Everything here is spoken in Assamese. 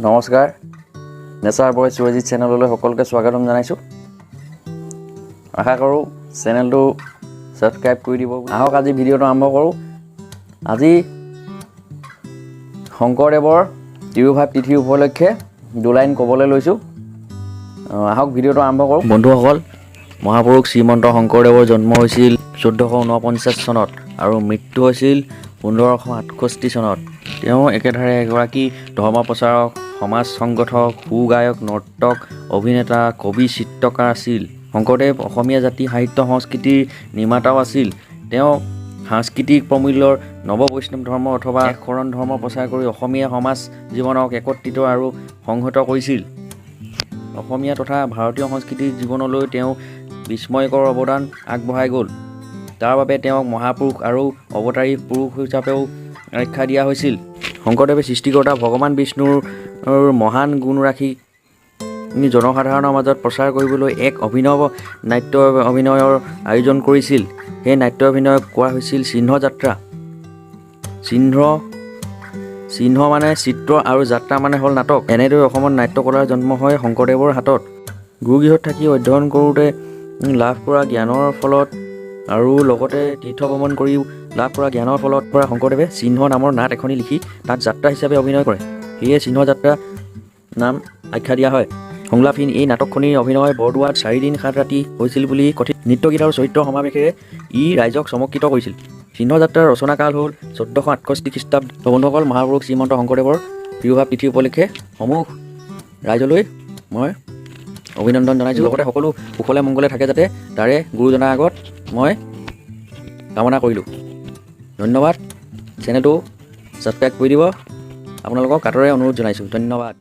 নমস্কাৰ, নেচাৰ বয় সুৰজিত চেনেললৈ সকলোকে স্বাগতম জনাইছোঁ। আশা কৰোঁ চেনেলটো ছাবস্ক্ৰাইব কৰি দিব। আহক, আজি ভিডিঅ'টো আৰম্ভ কৰোঁ। আজি শংকৰদেৱৰ তিৰোভাৱ তিথি উপলক্ষে দুলাইন ক'বলৈ লৈছোঁ। আহক, ভিডিঅ'টো আৰম্ভ কৰোঁ। বন্ধুসকল, মহাপুৰুষ শ্ৰীমন্ত শংকৰদেৱৰ জন্ম হৈছিল 1449 চনত আৰু মৃত্যু হৈছিল 1568 চনত। তেওঁ একেধাৰে এগৰাকী ধৰ্ম প্ৰচাৰক, সমাজ সংগঠক, সুগায়ক, নৰ্তক, অভিনেতা, কবি, চিত্ৰকাৰ আছিল। শংকৰদেৱ অসমীয়া জাতি, সাহিত্য, সংস্কৃতিৰ নিৰ্মাতাও আছিল। তেওঁ সাংস্কৃতিক প্ৰমূল্যৰ নৱ বৈষ্ণৱ ধৰ্ম অথবা শৰণ ধৰ্ম প্ৰচাৰ কৰি অসমীয়া সমাজ জীৱনক একত্ৰিত আৰু সংহত কৰিছিল। অসমীয়া তথা ভাৰতীয় সংস্কৃতিৰ জীৱনলৈ তেওঁ বিস্ময়কৰ অৱদান আগবঢ়াই গ'ল। তাৰ বাবে তেওঁক মহাপুৰুষ আৰু অৱতাৰী পুৰুষ হিচাপেও আখ্যা দিয়া হৈছিল। শংকৰদেৱে সৃষ্টিকৰ্তা ভগৱান বিষ্ণুৰ মহান গুণৰাশি জনসাধাৰণৰ মাজত প্ৰচাৰ কৰিবলৈ এক অভিনৱ নাট্য অভিনয়ৰ আয়োজন কৰিছিল। সেই নাট্য অভিনয়ক কোৱা হৈছিল চিহ্নযাত্ৰা। চিহ্ন চিহ্ন মানে চিত্ৰ আৰু যাত্ৰা মানে হ'ল নাটক। এনেদৰে অসমত নাট্যকলাৰ জন্ম হয় শংকৰদেৱৰ হাতত। গুৰুগৃহত থাকি অধ্যয়ন কৰোঁতে লাভ কৰা জ্ঞানৰ ফলত আৰু লগতে তীৰ্থ ভ্ৰমণ কৰিও লাভ কৰা জ্ঞানৰ ফলত পৰা শংকৰদেৱে চিহ্ন নামৰ নাট এখনি লিখি তাত যাত্ৰা হিচাপে অভিনয় কৰে। সেয়ে চিহ্নযাত্ৰা নাম আখ্যা দিয়া হয়। সংলাপহীন এই নাটকখনিৰ অভিনয় বৰদোৱাত 4 দিন 7 ৰাতি হৈছিল বুলি কথিত। নৃত্য, গীত আৰু চৰিত্ৰ সমাৱেশেৰে ই ৰাইজক চমকিত কৰিছিল। চিহ্নযাত্ৰাৰ ৰচনাকাল হ'ল 1468 খ্ৰীষ্টাব্দ। বন্ধুসকল, মহাপুৰুষ শ্ৰীমন্ত শংকৰদেৱৰ তিৰোভাৱ তিথি উপলক্ষে সমূহ ৰাইজলৈ মই অভিনন্দন জনাইছোঁ। লগতে সকলো কুশলে মংগলে থাকে যাতে, তাৰে গুৰুজনাৰ আগত মই কামনা কৰিলোঁ। ধন্যবাদ। চেনেলটো ছাবস্ক্ৰাইব কৰি দিব, আপোনালোকক কাতৰে অনুৰোধ জনাইছোঁ। ধন্যবাদ।